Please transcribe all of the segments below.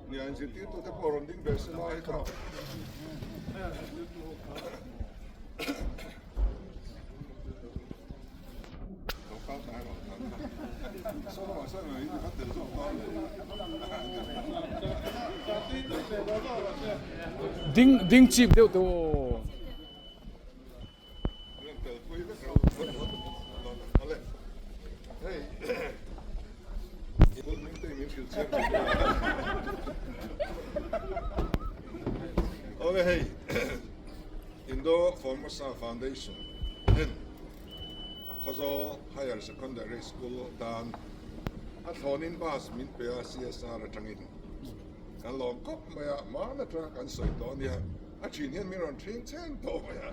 Nia zirtirtu te pawh rawn ding ve se lai kha. Ding ding chip deuh teh aw. Ole hei Indo Formosa Foundation ten Khawzawl Higher Secondary School tan a thlawnin bus min pe a CSR atangin kan lawm khawp mai a, hmaan atanga kan sawi tawh a nia. A thin hian min rawn ṭhing cheng tawh mai a,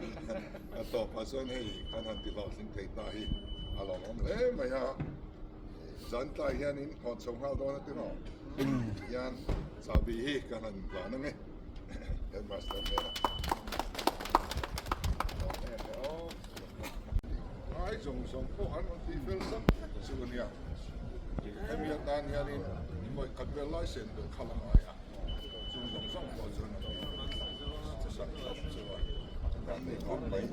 a tawpah chuan hei kan han ti hlawhtling thei ta hi a lawmawm hle mai a, zan tlai hianin hawn chho nghal dawn a ti rawh hian chahbi hi kan han van ang e headmaster hnena ngai zawng zawng pawh an rawn tih fel sak chu a nia, hemi atan hianin vawikhat vel lai sen belh kha la ngai a. Chung zawng zawng pawh chuan a lo sak thlap chu a kan nei khawp mai.